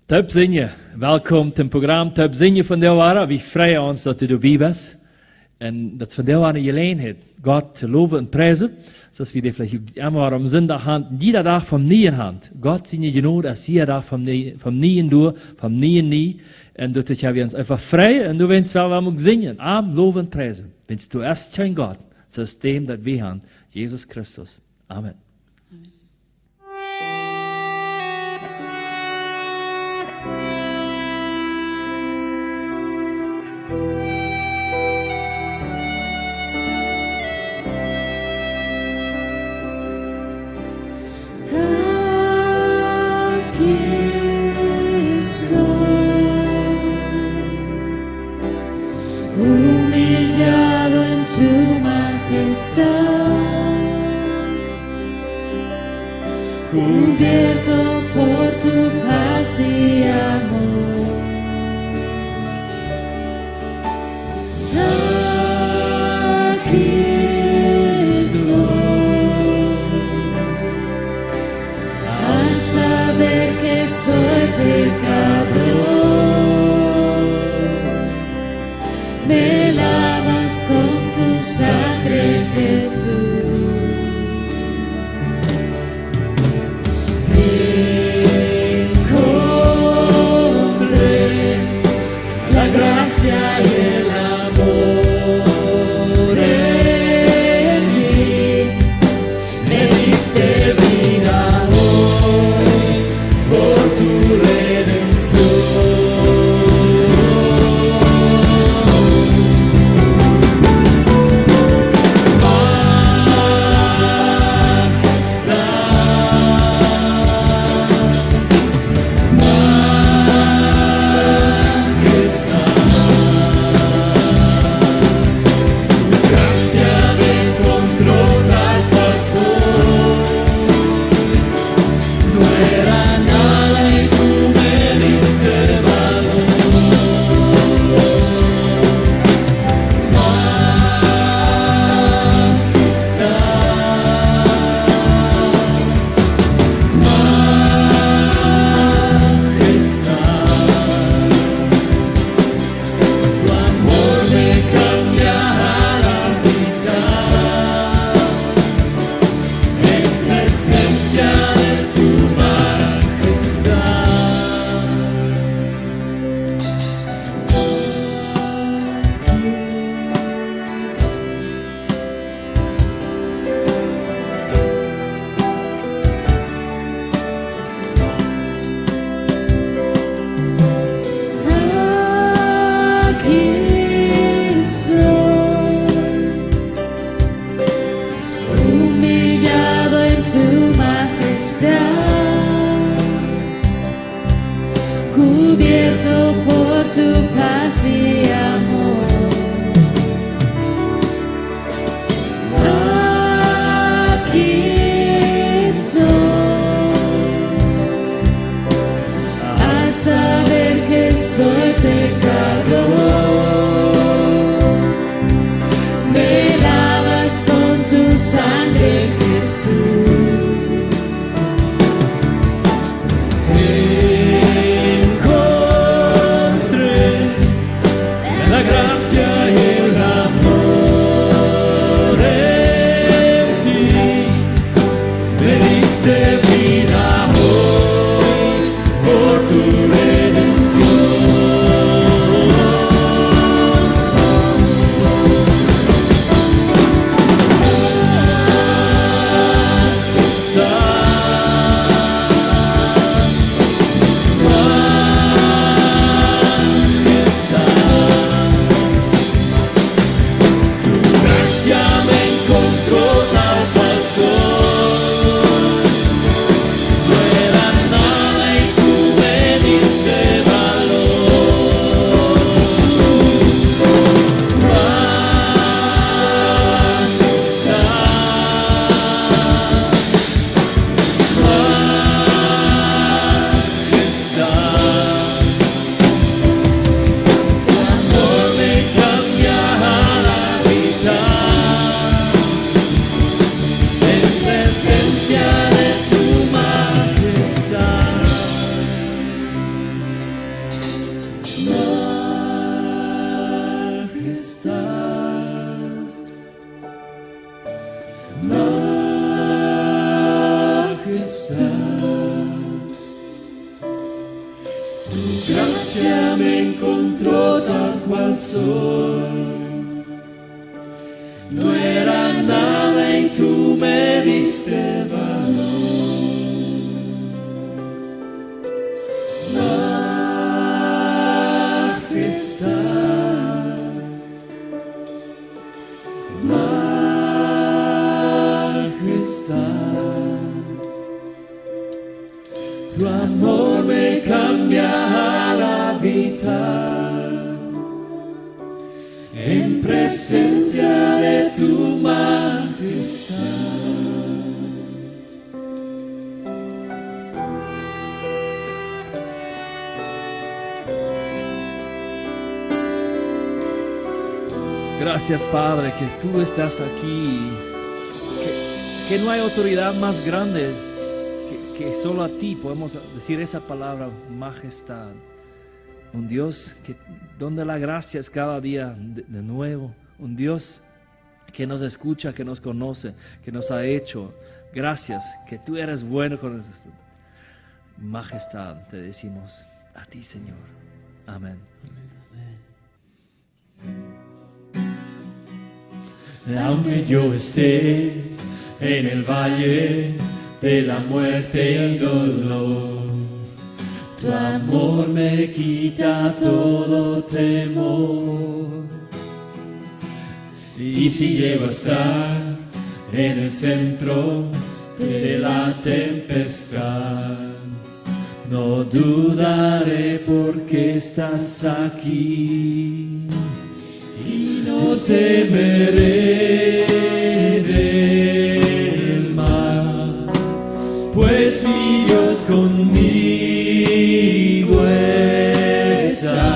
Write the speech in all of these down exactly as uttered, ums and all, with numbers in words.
Toop Sinjen, welkom tom Programm Toop Sinjen vondoag wada. Wie freien ons, daut du doabie best. Un daut vondoag wada ne Jeläajenheit, Gott to lowen un priesen. Soo aus wie daut veleicht emma wada aum Sindach han, jieda Dach vom nieen han. Gott siene Jnod es jieda Dach vom nie-, vom nieen doa, vom nieen nie. Un doaderch kjenn wie ons eefach freien. Un doawäajen well wie uk sinjen, am lowen un priesen. Wiels doa es kjeen Gott, soo aus däm, daut wie han, Jesus Christus. Amen. Aquí estoy, humillado en tu majestad, cubierto por tu paz y amor. Aquí estoy, al saber que soy pecador, me lavas con tu sangre, Jesús. Encontré la gracia y el amor en ti. Me diste vida hoy por tu redención. Majestad, majestad, tu gracia me encontró tal cual soy. No era nada y tú me diste valor. Majestad, majestad, tu amor me cambia a la mitad en presencia de tu majestad. Aquí estoy, humillado en tu majestad, cubierto por tu paz y amor. Aquí estoy, al saber que soy pecador, me lavas con tu sangre, Jesús. Encontré la gracia y el amor en ti. Me diste vida hoy por tu redención. Tu gracia me encontró tal cual soy. No era nada y tú me diste valor. Majestad, majestad. Tu amor me cambia la vida en presencia de tu majestad. Gracias, Padre, que tú estás aquí, que, que no hay autoridad más grande que, que solo a ti podemos decir esa palabra, majestad. Un Dios que, donde la gracia es cada día de, de nuevo. Un Dios que nos escucha, que nos conoce, que nos ha hecho. Gracias, que tú eres bueno con nosotros. Majestad, te decimos a ti, Señor. Amén. Aunque yo esté en el valle de la muerte y dolor, tu amor me quita todo temor. Y si llego a estar en el centro de la tempestad, no dudaré porque estás aquí. Y no temeré del mal, pues mi Dios conmigo está.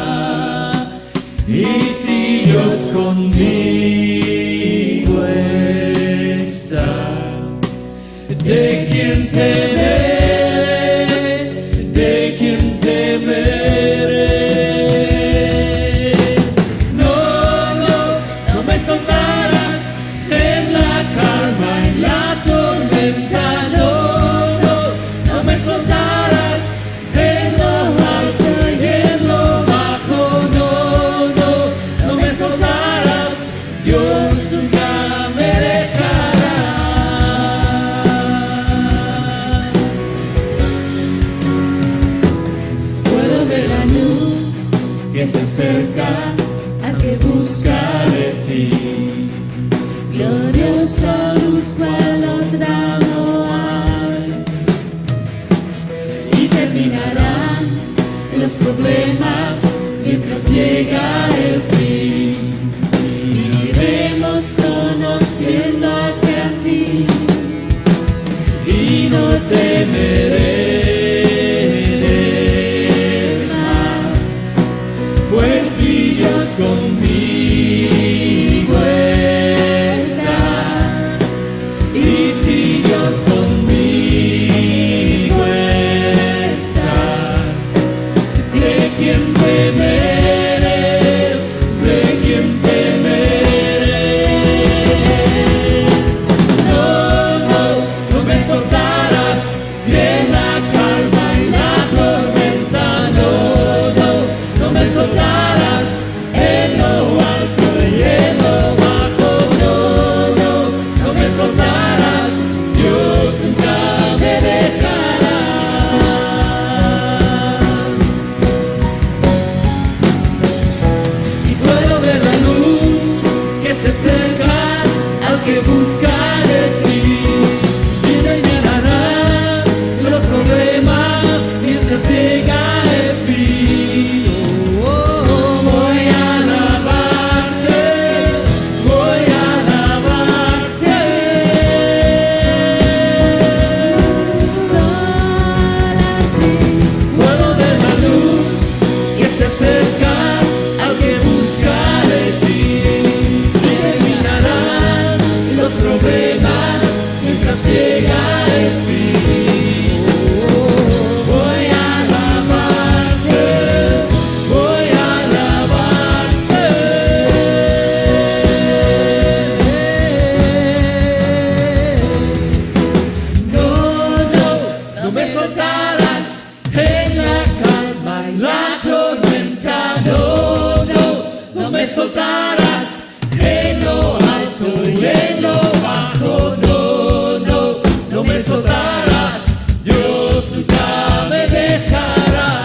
Y si Dios conmigo está, ¿de quién temeré? ¿De quién temeré? No, no, no me soltarás en la calma, en la tormenta. No, no, no me soltarás en lo alto y en lo bajo. No, no, no me soltarás. Dios nunca me dejará. Puedo ver la luz que se acerca al que busca de ti. Gloriosa luz cual otra no hay. Y terminarán los problemas mientras llega el fin. Viviremos conociéndote a ti y no temeré del mal, pues si Dios conmigo está, y si Dios conmigo está, ¿de quién temeré? ¿De quién temeré? No, no, no me soltarás en la calma y la tormenta. No, no, no me soltarás en lo alto y en lo bajo. No, no, no me soltarás. Dios nunca me dejará. La tormenta, no, no, no me soltarás. En lo alto y en lo bajo, no, no, no me soltarás. Dios nunca me dejará.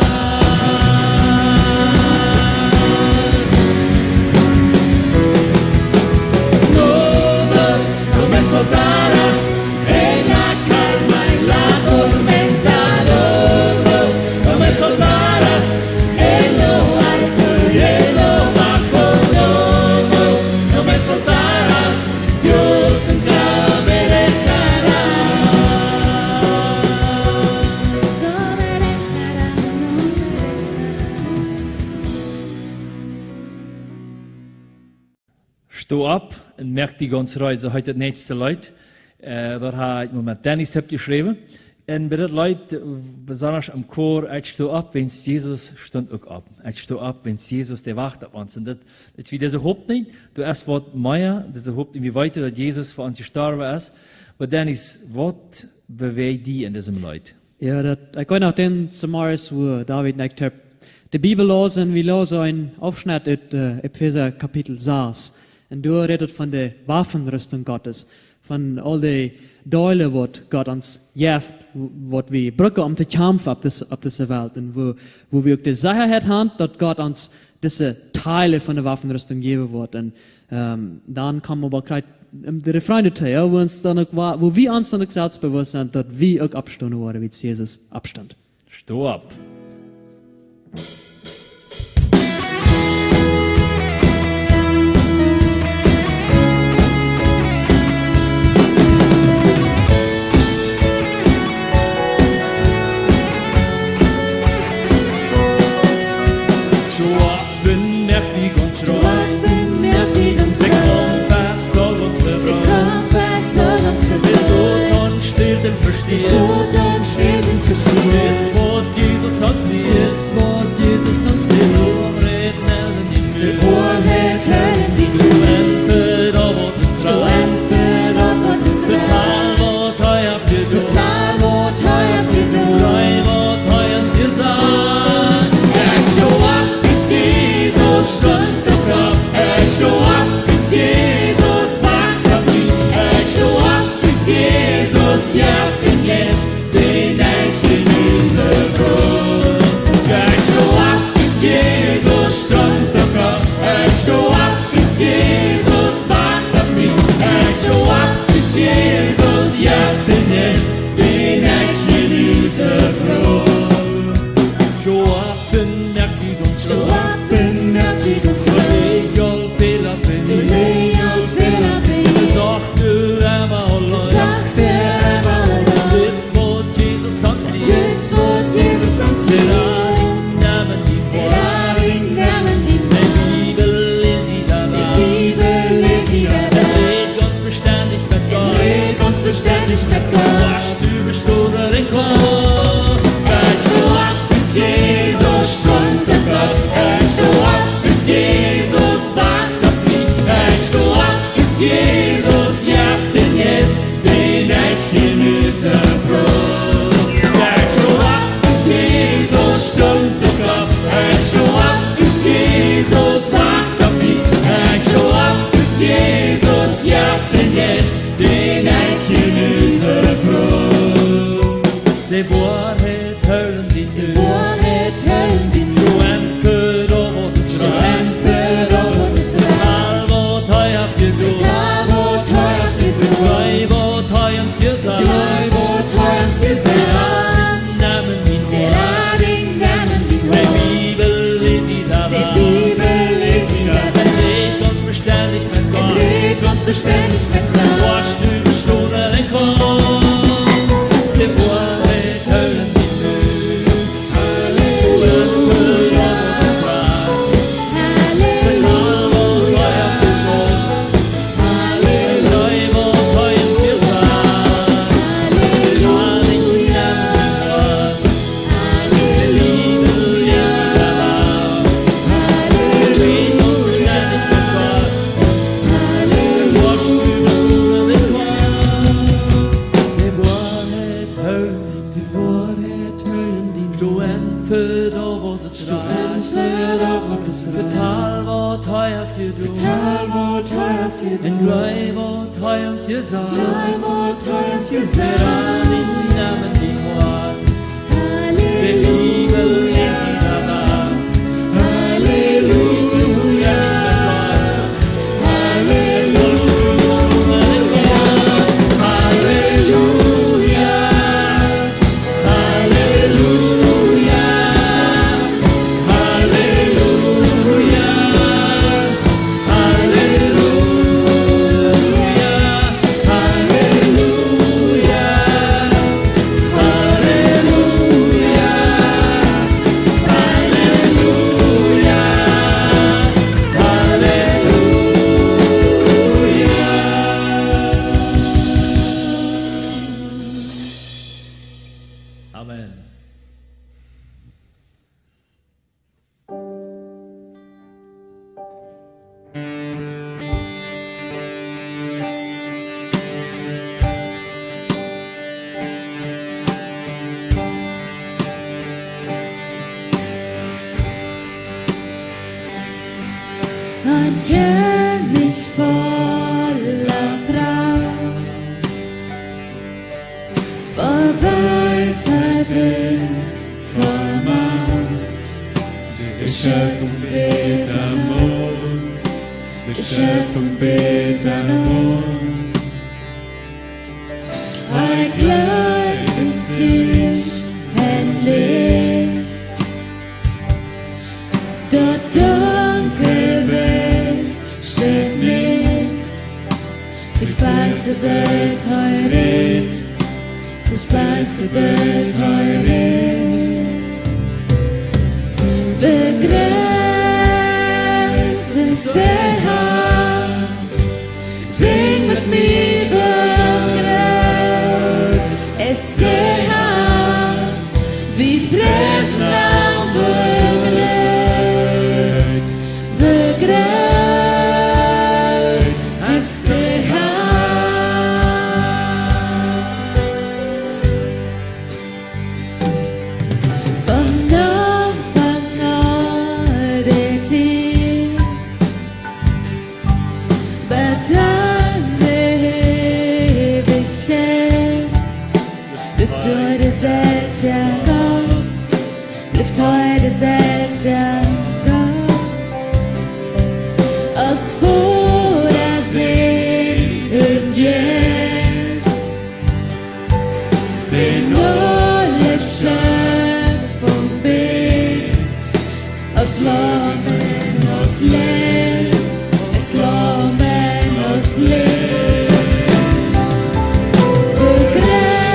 No, no, no me soltarás. En la calma, en la tormenta, no, no, no me soltarás. En lo alto y en lo bajo, no, no, no me soltarás. Dios nunca me dejará. Sto opp un moak die gaunz reed, soo heet daut näakjste Leet. Äh, daut hab ekj mau met Dennis toop jeschräwen. Un bie daut Leet, äh, besonda aum Chor, ekj sto opp, wiels Jesus stunt uk opp. Ekj sto opp, wiels Jesus, dee wacht opp ons. Un daut, daut wie dise Hopninj, doa es waut mea, dise Hopninj, wie weeten, daut Jesus fa ons jestorwen es. Oba Dennis, waut bewäacht die en disem Leet? Jo, daut, ekj weet noch dän Zemorjes, wua David un ekj toop de Bibel läsen, un wie läsen een Aufschnett ut, äh, Efeesa Kapitel sas. Un doa rät et von de Waffenrüstung Gottes, von aul de Deelen, waut Gott ons jeft, waut wie brucken, om to kjamfen opp dise, opp dise Welt. Un wua, wua wie uk de Sechaheit haben, daut Gott ons dise Deelen von de Waffenrüstung jäwen woat. Un, ähm, dan kjemt oba krakjt, ähm, de Refrain doatoo, jo, wua ons dan uk wa-, wua wie ons dan uk selfst bewusst sent, daut wie uk oppstonen woaren, wiels Jesus oppstunt. Sto opp. Sto opp un moak die gaunz reed. Sto opp un moak die gaunz reed. De Kaumf es aul ons vebrocht. De Kaumf es aul ons vebrocht. De Soton steit un vesteat. De Soton steit un vesteat. Dit woat Jesus ons lieet. Dit woat Jesus ons lieet. De Woarheit helt en die Mul. Sto enn fa daut, waut es rajcht. Sto enn fa daut, waut es rajcht. Vetal, waut hee haft jedonen. Vetal, waut hee haft jedonen. Jleew, waut hee ons jesajcht. Ekj sto opp, wiels Jesus stunt uk opp. Ekj sto opp, wiels Jesus wacht opp mie. Ekj sto opp, wiels Jesus jeft en Jeist, dän ekj jenieen bruck. Ekj sto opp, wiels Jesus stunt uk opp. Ekj sto opp, wiels Jesus wacht opp mie. Ekj sto opp, wiels Jesus jeft en Jeist, dän ekj jenieen bruck. Sto opp un moak die gaunz reed. Sto opp un moak die gaunz reed. Dee Leew, dee Leew, dee Leew. Vesocht du emma auleen. Vesocht du emma auleen. Dit woat Jesus ons lieet. Dit woat Jesus ons lieet. Vetal, waut hee haft jedonen. Vetal, waut hee haft jedonen. De Bibel läs wie doa. De Bibel läs wie doa. Räd gaunz bestendich met Gott. Räd gaunz bestendich met Gott. Waut du best, du best en Gott. Ekj sto opp, wiels Jesus stunt uk opp. Ekj sto opp, wiels Jesus wacht opp mie. Ekj sto opp, wiels Jesus jeft en Jeist, dän ekj jenieen bruck. Ekj sto opp, wiels Jesus stunt uk opp. Ekj sto opp, wiels Jesus wacht opp mie. Ekj sto opp, wiels Jesus jeft en Jeist, dän ekj jenieen bruck. De Woarheit helt en die Mul. De Woarheit helt en die Mul. Sto enn fa daut, waut es Doa waut es rajcht. Doa waut es rajcht. Vetal waut hee haft jedonen. Vetal waut hee haft jedonen. Un jleew waut hee ons jesajcht. Jleew waut hee ons jesajcht. Halleluja. Halleluja. Halleluja. Halleluja. Halleluja. Amen. Wan Kjennich volla Pracht, voll Weisheit un voll Macht, de Schöpfung bät am Mond, de Schöpfung bät am Mond. Hee kjleet sikj en Licht, daut dunkle Welt steit nich. De ganze Welt hee rät, de ganze Welt hee rät. Wie jleewen, de Herr, sinj met mie, wie jleewen, de Herr, wie priesen am, wie jleewen, wie jleewen, de Herr. Von Aunfank aun de Tiet, bat aun de Eewichkjeit, best du de selwja Gott, bliffst du de selwja Gott. Aus Voda, Sän un Jeist, dee aule Schöpfung bät, aus Lamm un aus Lamm, aus Lamm un aus Lamm. Wie jleewen,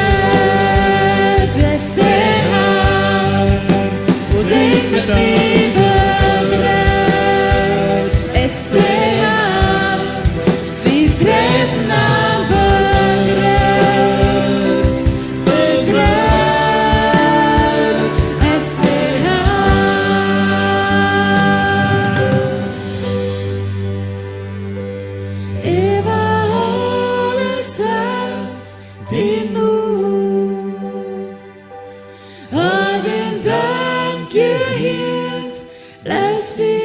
de Herr, sinj met mie, wie jleewen, de Herr, wie priesen am, wie jleewen, wie jleewen, de Herr. Äwa aules es dien Nomen. Aul dän Dank jehieet bloos die.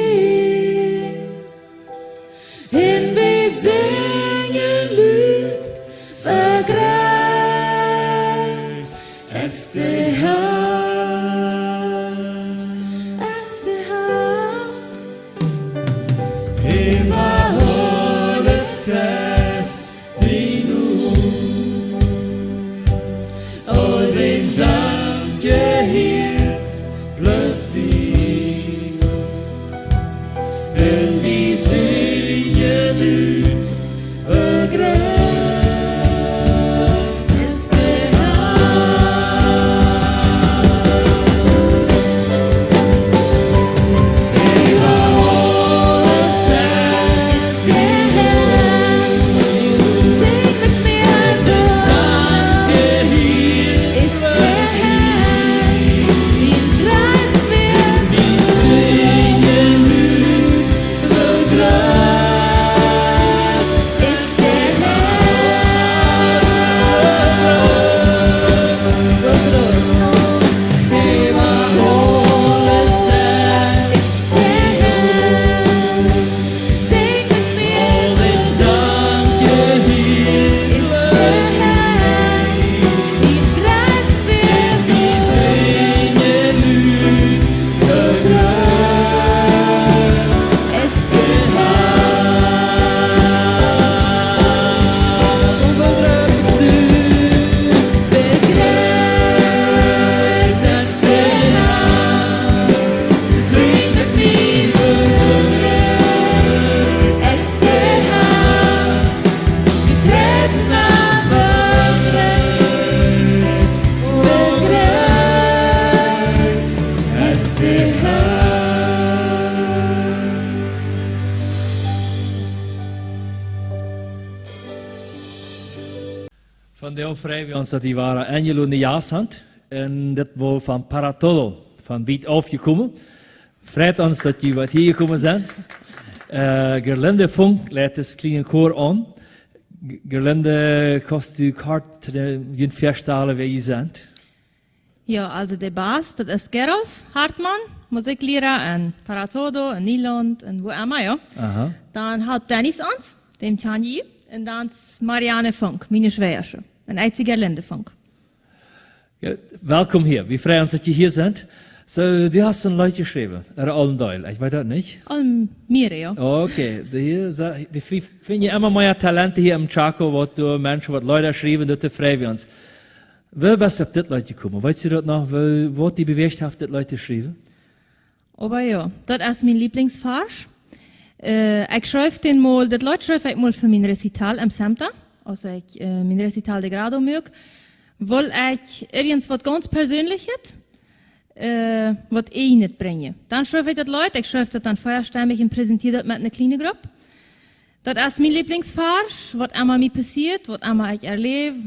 Un wie sinjen Leeda, soo groot es de Herr, es de Herr. Äwa aules es dien Nomen. Aul dän Dank jehieet bloos die. Vondoag frei wie ons, daut wie wieren enjelodne Jast haben. Un dit wia von Para Todo, von wiet auf jekomen. Freit ons, daut jie waut hia jekomen sent. Äh, Gerlinde Funk leit daut kjliene Koor aun. G-, Gerlinde, kaust du kort, äh, junt väastalen, wäa jie sent? Jo, aulsoo de Bas, daut es Gerolf Hartmann, Musikjliera en Para Todo, en Nieland un wua emma, jo. Aha. Dan haft Dennis ons, däm kjan jie, un dan es Marianne Funk, miene Schwäajasche, un ekj sie Gerlinde Funk. Jo, welkom hia. Wie freien ons, daut jie hia sent. Soo, du hast een Leet jeschräwen, ooda aul een Deel, ekj weet daut nich. Aul mea, jo. Okay, hia, sa-, wie, wie finjen emma mea Talente hia em Chaco, waut doa Menschen waut Leeda schriewen, doa frei wie ons. Woo best du opp dit Leet jekomen? Weetst du daut noch, woo, waut die bewäacht haft, dit Leet to schriewen? Oba jo, daut es mien Lieblingsvarsch. Äh, ekj schreef dän mol, daut Leet schreef ekj mol fa mien Recital em Semta, aus ekj, äh, mien Recital de Grado muak, wull ekj irjent waut gaunz Perseenlichet, äh, waut Ieejnet brinjen. Dan schreef ekj daut Leet, ekj schreef daut dan veastemmich un präsentieed daut met eene kjliene Grupp. Daut es mien Lieblingsvarsch, waut emma mie passieet, waut emma ekj erläw,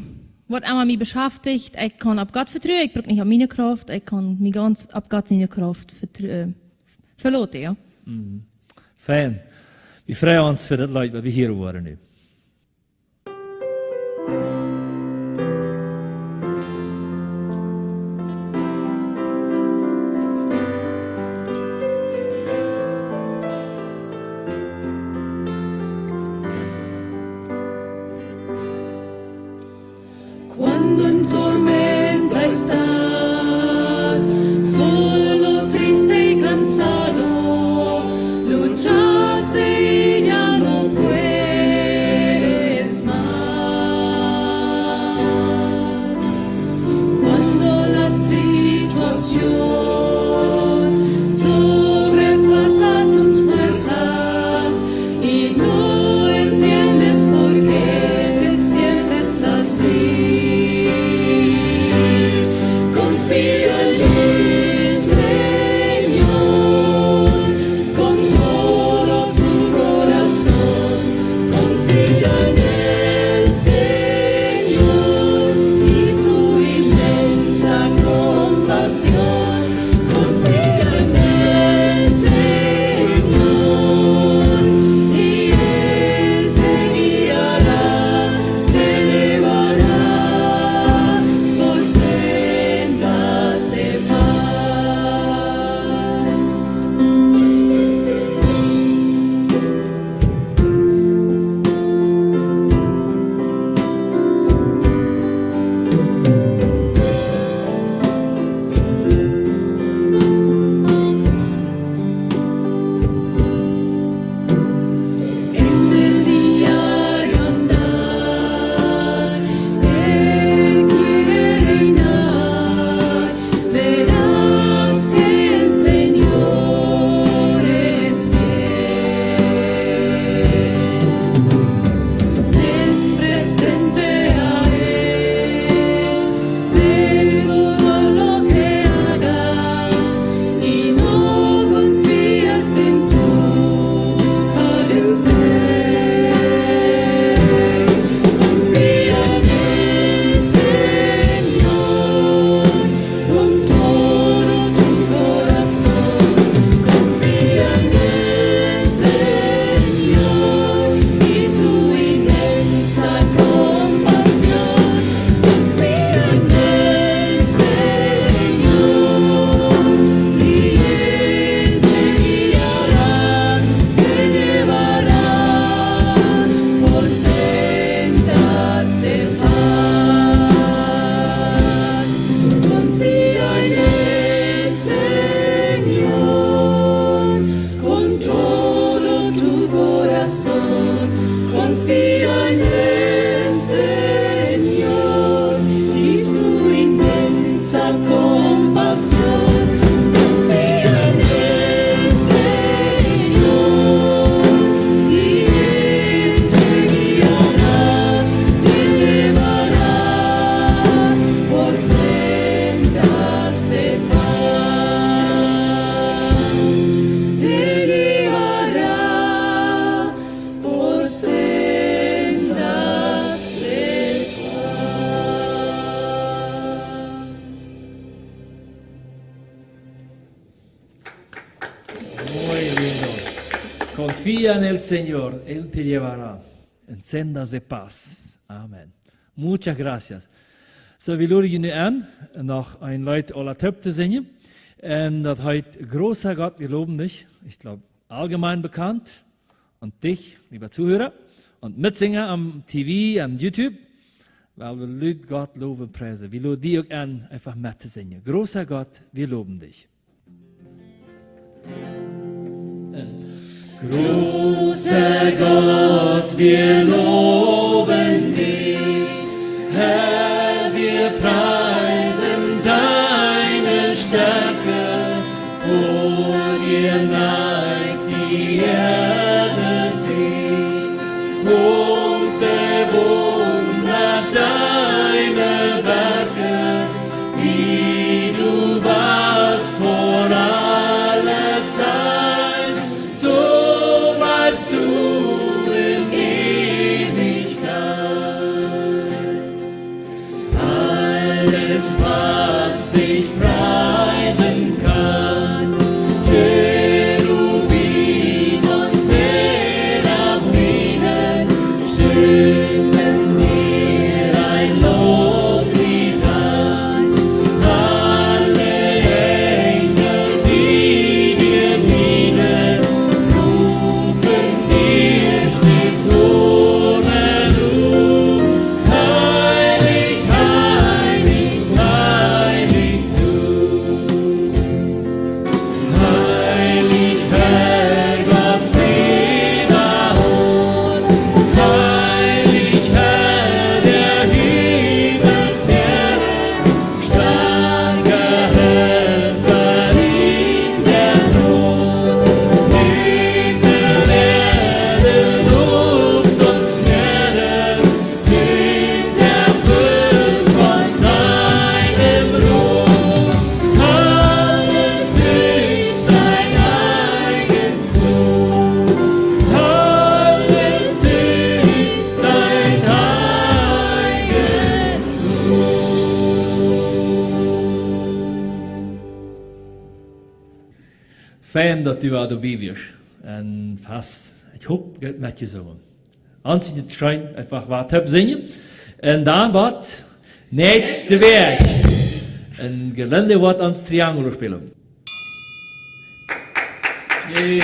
waut emma mie beschäftigt, ekj kaun opp Gott vetruen, ekj bruk nich opp miene Krauft, ekj kaun mie gaunz opp Gott siene Krauft vetru-, äh, veloten, jo. Mhm. Fein. Wie freien ons fa daut Leet, waut wie hieren woaren nu. Cuando en tormenta estás, solo, triste y cansado, luchaste y ya no puedes. Muy lindo. Confía en el Señor, Él te llevará en sendas de paz. Amén. Muchas gracias. Soo, wie loden junt nu aun, noch een Leet aula toop to sinjen. Un daut heet: Großer Gott, wir loben dich. Ich glaub, allgemein bekannt. Un dich, lieber Zuhörer, un Mitsinja aum T V, aum YouTube, well wie lud Gott lowen, priesen. Wie loden die uk aun, eefach met to sinjen. Großer Gott, wir loben dich. Großer Gott, wir loben dich, Herr, wir preisen deine Stärke, vor dir neigt die Erde sich und bewundert deine Werke, wie du warst vor aller Zeit, so bleibst du in Ewigkeit. Alles, was dich preisen kann, Cherubim und Seraphinen, stimmen dir ein Loblied an. Alle Engel, die dir dienen, rufen dir stets Hurra, heilig, heilig, heilig zu. Heilig, Herr Gott Zebaoth, heilig, Herr der Himmelsheere, starker Helfer in der Not. Himmel, Erde, Luft und Meere sind erfüllt von deinem Ruhm. Alles ist dein Eigentum. Alles ist dein Eigentum. Fein, daut du wada doabie best. Un fast, ekj hop, jie haben metjesungen. Ons es et scheen, eefach waut toop sinjen. Un dan woat näakjste Wäakj. Un Gerlinde woat ons Triangel spälen. Yay.